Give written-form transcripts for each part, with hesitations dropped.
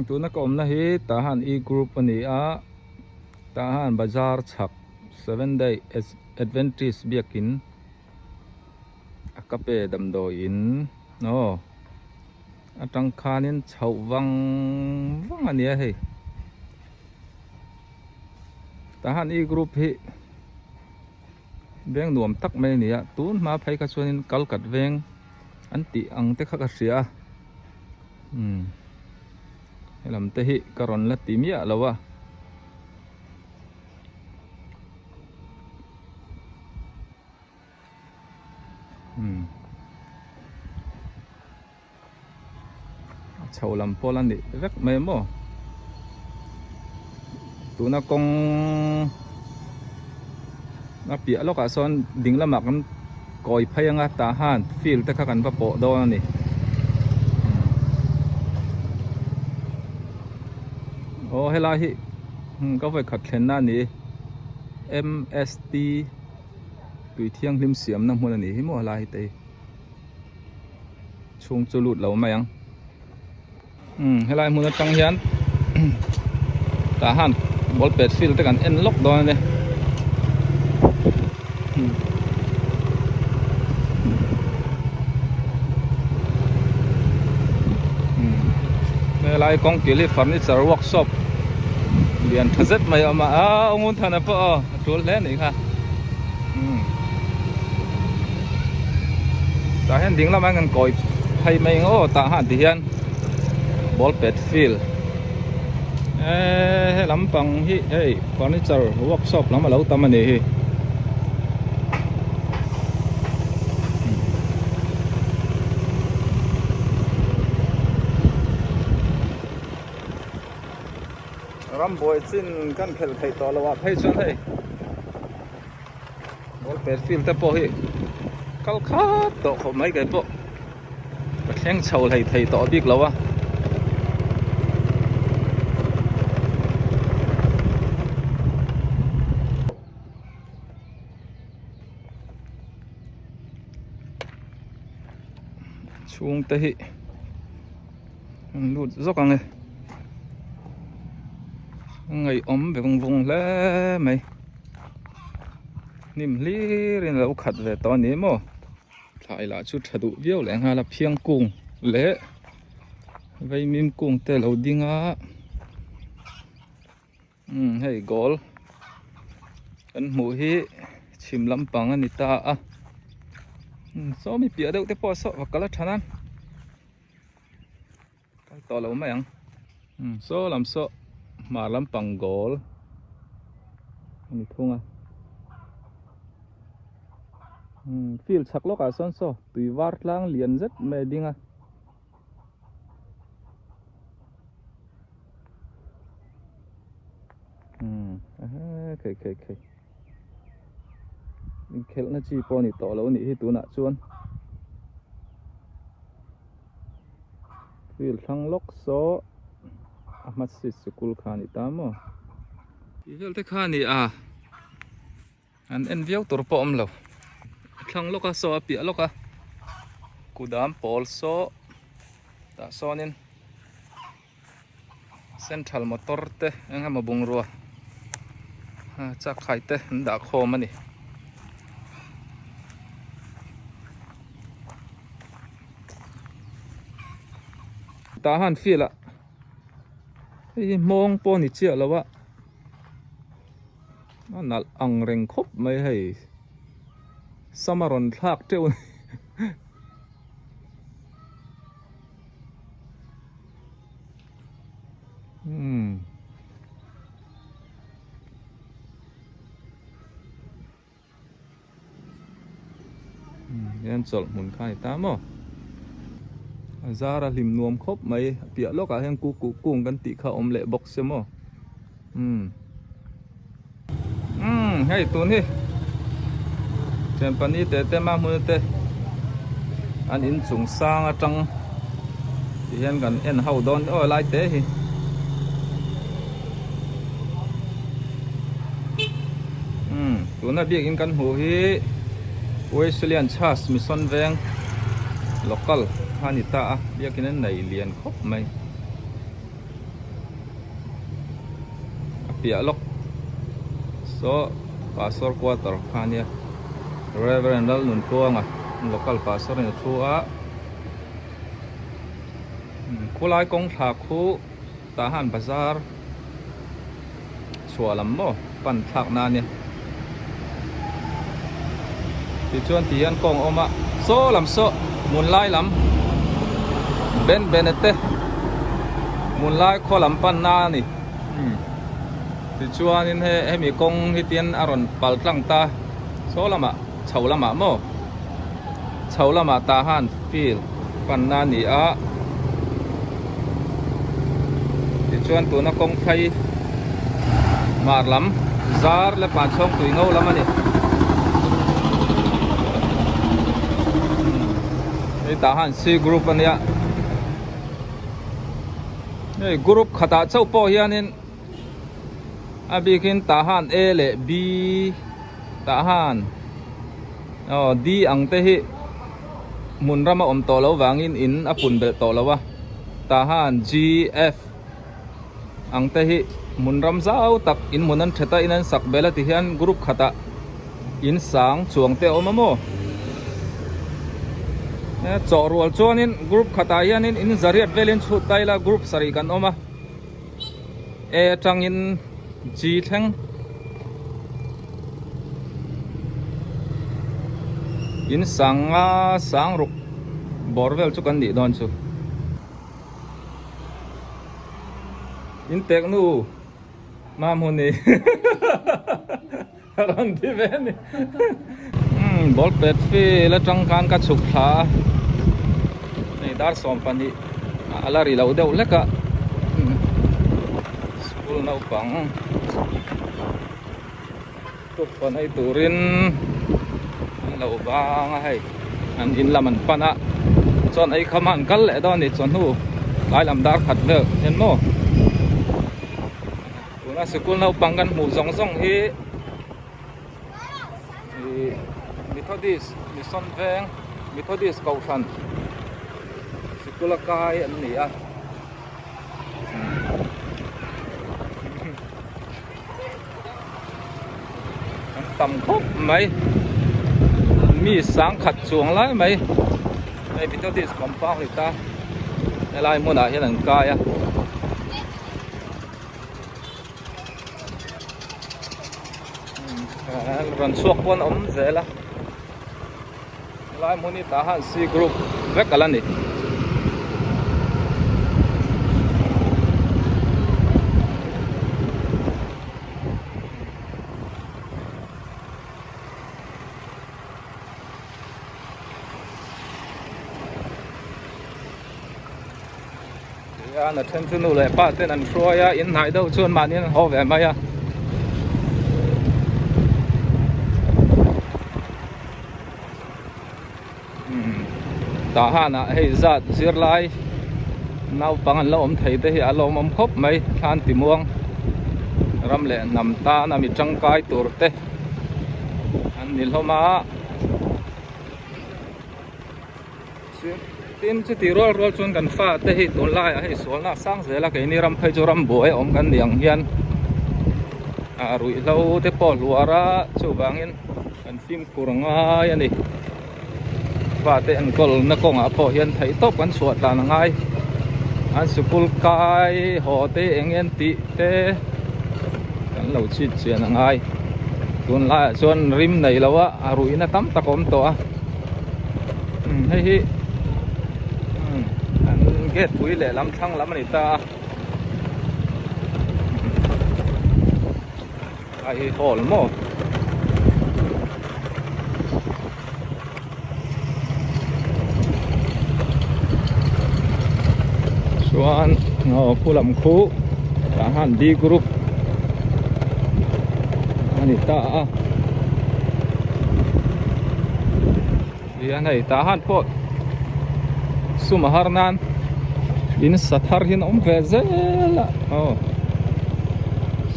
Tuna ka awmna hi Tahan E Group a ni a, Tahan bazar chhak Seven Day Adventist biakin a ka pe damdawiin aw atang khanin chhoh vang vang a nia hei. Tahan E Group hi veng nuam tak mai a ni a, tun hma phei kha chuanin kalkat veng an tih ang te kha ka hria a. Umm helam te hi ka rawn la ti miah lo a. Umm a chho lam pawh la nih vek mai maw tuna kawng a piah lawkah sawn ding lamah kan kawi phei anga tah han field te kha kan va pawh dawn a ni aw helai hi ka vawikhat thlenna a ni M_S_T tui thianghlim siamna hmun a ni hi maw helai hi te hi chhung chu lut lo mai ang umm helai hmun atang hian tah han ball pet field te kan en lawk dawn a ni helai kawng kil hi furniture workshop lian tha zet mai a awm a aa aw ngun thana pawh aw a tul hle a nih kha Tah hian ding lamah hian kan kawi phei mai ang aw tah han ti hian ball pet field eee he lampang hi hei furniture workshop lam alo tam a ni hi. Rambuai chin kan khelh theih tawh loh ah phei chuan hei ball pet field te pawh hi kal khat tawh khawp mai kei pawh ka thleng chho hlei thei tawh bik lo a. Chhungte hi an lut zawk ang e a ngaihawm ve vung vung hle mai hnim hlir in a lo khat ve tawh a ni maw thlai lah chu tha duh viau leh nghal a phiang kung leh vaimim kung te a lo ding a. Umm hei goal kan hmuh hi chhim lampang a ni ta a saw mi piah deuh te pawh saw va kal a tha nan kal tawh lo mai ang saw lam saw hmar lampang goal a ni thung a field chhak lawkah sawn saw tui var tlang lian zet mai a ding a. Khei khei khei inkhelhna chi pawh a ni tawh lo a nih hi tunah chuan field thlang lawk saw a hma si sikul kha a ni ta maw tih vel te kha a ni a an en viau tur pawh a awm lo a thlang lawk a saw a piah lawk a kudam pawl saw tah sawnin. Central motor te eng emaw bungrua chak khai te an dah khawm a ni. Tah han field ah hei hi hmawng pawh a ni chiah lo a a nalh ang reng khawp mai hei sama rawn thlak teuh a ni. Umm. Hian chawlh hmun kha a ni ta maw? A zar a hlim nuam khawp mai a piah lawkah hian ku kuh kung kan tih kha a awm leh bawk se maw? Umm. Umm hei tun hi Thianpani te te mah hmun te an inchung sang atang ti hian kan en ho dawn aw lai te hi umm tuna biakin kan hmuh hi Wesleyan Church Mission Veng local kha a ni ta a biakin an nei lian khawp mai. piah lawk saw pastor quarter kha ania Reverend Lalnuntluanga local pastor in a thu a khulai kawng thla khu tah hian bazar chhuah lam maw pan thlak na ania tichuan ti hian kawng a awm a saw lam saw hmun lai lam ben bene te hmun lai khaw lam pan na a ni tichuanin he hemi kawng hi tian a rawn pal tlang ta saw lamah chho lamah maw chho lamah tah han field pan na a ni a tichuan tuna kawng phei hmar lam zar leh panchhawng tui ngo lam a ni hei tah han c group a nia hei group khatah chauh pawh hianin a bikin tah han a leh b tah han aw d ang te hi hmun rama awm tawh loh vangin in a pun belh tawh lo a tah han g f ang te hi hmun ram zau tak in hmun an that a in an sak belh a ti hian group khatah in sang chuang te a awm a maw chawh rual chuanin group khatah hianin in zariat velin chhut ta ila group sarih kan awm a. A atangin G thleng in sanga sang ruk bawr vel chu kan nih dawn chu in tek nu mamhuni rawn ti ve a ni umm ball pet field atang khan ka chhuk thla a hei dar 12 a la ri lo deuh hlek a school naupang tukverh nei turin an lo bang a hei an in lam an pan a chuan ei kham a an kal leh dawn a ni chawhnu tlai lam dar khat vel hian maw. Tuna sikul naupang kan hmuh zawng zawng hi ih Methodist Mission Veng Methodist Kohhran sikul a kai an ni a an tam khawp mai mi sangkhat chuang lai mai hei Methodist compound ni ta helai hmunah hian an kai a. Rawn chhuak pawn a awm zel a helai hmun hi tah hian C group vek a la ni. Tihian a then chu nu leh pa ten an hruai a in hnaih deuh chuan mahni an haw ve mai a. Tah hanah hei zat zirlai naupang an la awm thei te hi a lawmawm khawp mai thlan ti muang ram leh hnam tan a mi tangkai tur te an ni hlawm a. Tin chuti rual rual chuan kan fa te hi tunlaiah hei sualna a sang zel a keini ram phei chu ram buai a awm kan ni ang hian ah ruihhlo te pawh hluar a chuvangin kan fimkhur a ngai a ni fate enkawl na kawngah pawh hian theih tawp kan chhuah tlan a ngai an sikul kai haw te eng nge an tih te kan lo chhit chian a ngai tunlaiah chuan rim nei lo a a ruihna tam tak a awm tawh a. Hei hi an gate pui leh lam thlang lam a ni ta a a hi hall maw chuan aw khu lam khu tah hian D group a ni ta a. Hian hei tah han pawh sum a har nan in sa thar hian a awm ve zel a aw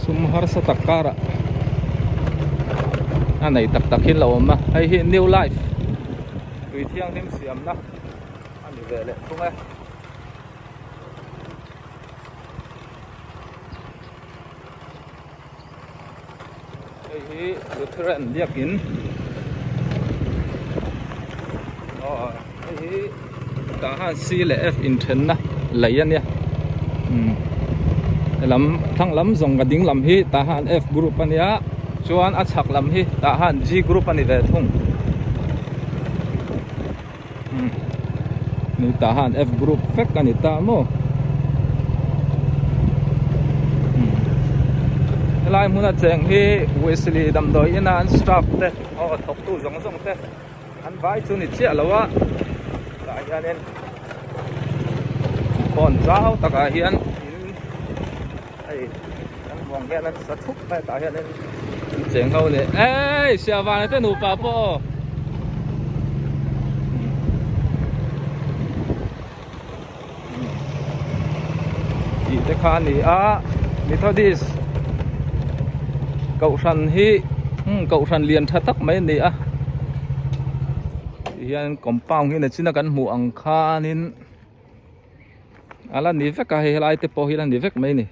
sum harsa tak karah a nei tak tak hian lo awm a hei hi new life tui thianghlim siamna a ni ve leh thung e. Hei hi Lutheran biakin aw hei hi tah khan C leh F inthenna lei a nia umm helam thlang lam zawng ka ding lam hi tah khan F group a nia chuan a chhak lam hi tah khan G group a ni ve thung umm ni tah khan F group vek a ni ta maw umm helai hmuna cheng hi Wesley damdawi ina an staff te aw thawktu zawng zawng te an vai chu ni chiah lo a tah hianin kawn zau takah hian in hei kan vawng hian an sa thup mai a tah hianin an cheng ho a ni ei Siavana te nupa pawh aw. Tih te kha a ni a Methodist kohhran hi kohhran lian tha tak mai a ni a ti hian compound hi nachina kan hmuh ang khanin a la ni vek a hei helai te pawh hi a la ni vek mai a ni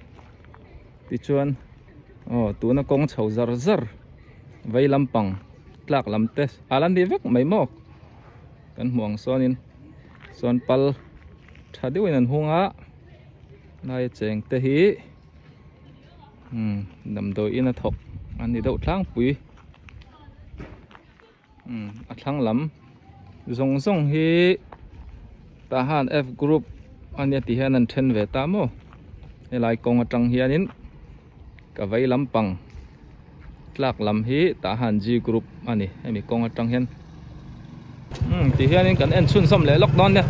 tichuan aw tuna kawng chho zar zar vei lampang tlak lam te a la ni vek mai maw kan hmuh ang sawnin. Sawn pal tha deuhin an hung a lai cheng te hi umm damdawi in a thawk an ni deuh tlangpui umm a thlang lam zawng zawng hi tah han F group ania ti hian an then ve ta maw helai kawng atang hianin ka vei lampang tlak lam hi tah han G group a ni hemi kawng atang hian umm ti hianin kan en chhunzawm leh lawk dawn nia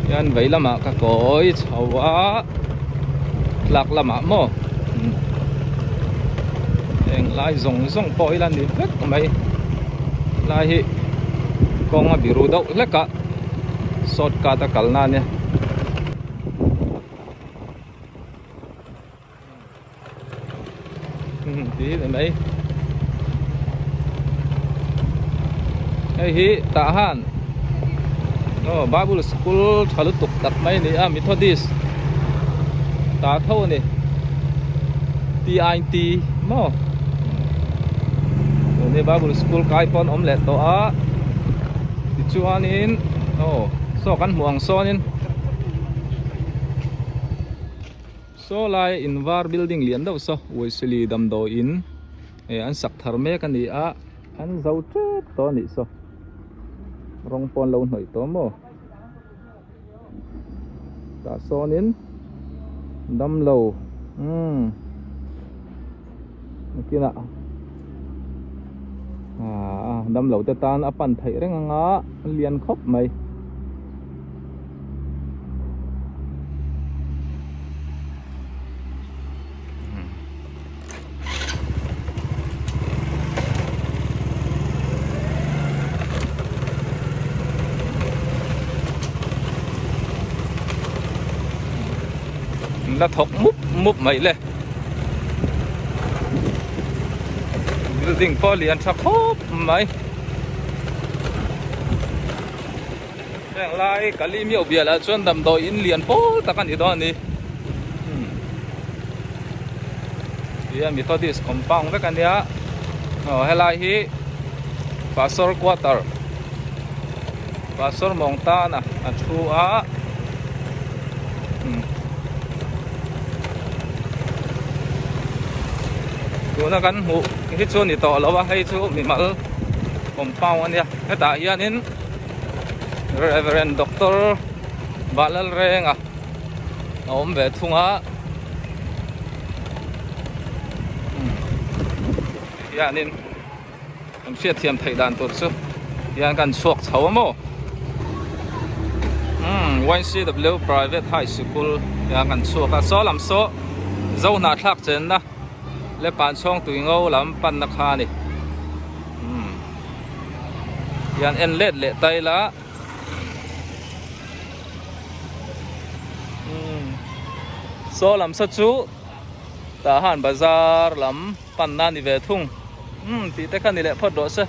hian vei lamah ka kawi chho a tlak lamah maw umm heng lai zawng zawng pawh ila ni vek mai lai hi kawng a biru deuh hlek a shortcut a kalna a nia. Tí ni mai hei hi tah han aw bible school tha lutuk tak mai a ni a methodist tah tho a ni T I T maw tuni bible school kai pawn awm leh tawh a tichuanin aw saw kan hmuh ang sawnin. Saw lai in var building lian deuh saw Wesley damdawi in eh an sak thar mek a ni a an zo tep tawh a nih saw rawng pawh an lo hnawih tawh maw tah sawnin damlo umm nakinah ah damlo te tan a pan theih reng anga a lian khawp mai. La thawk mup mup mai le building pawh lian tha khawp mai. Heng lai Kali miau bial ah chuan damdawi in lian pawl tak a ni dawn a ni. Hian Methodist compound vek a nia. Aw helai hi Pastor quarter Pastor mawng tan a a thu a. Tuna kan hmuh hi chu ni tawh lo a hei chu mimal compound a nia hetah hianin Reverend Doctor Vanlalrenga a awm ve thung a hianin kan hriatthiam theih dan tur chu hian kan chhuak chho a maw umm YCW Private High Sikul hian kan chhuak a saw lam saw zo hnahthlak chenna leh panchhawng tui ngo lam panna kha a ni. Hian en let leh ta ila saw lam saw chu tah han bazar lam panna a ni ve thung tih te kha ni leh phawt rawh se.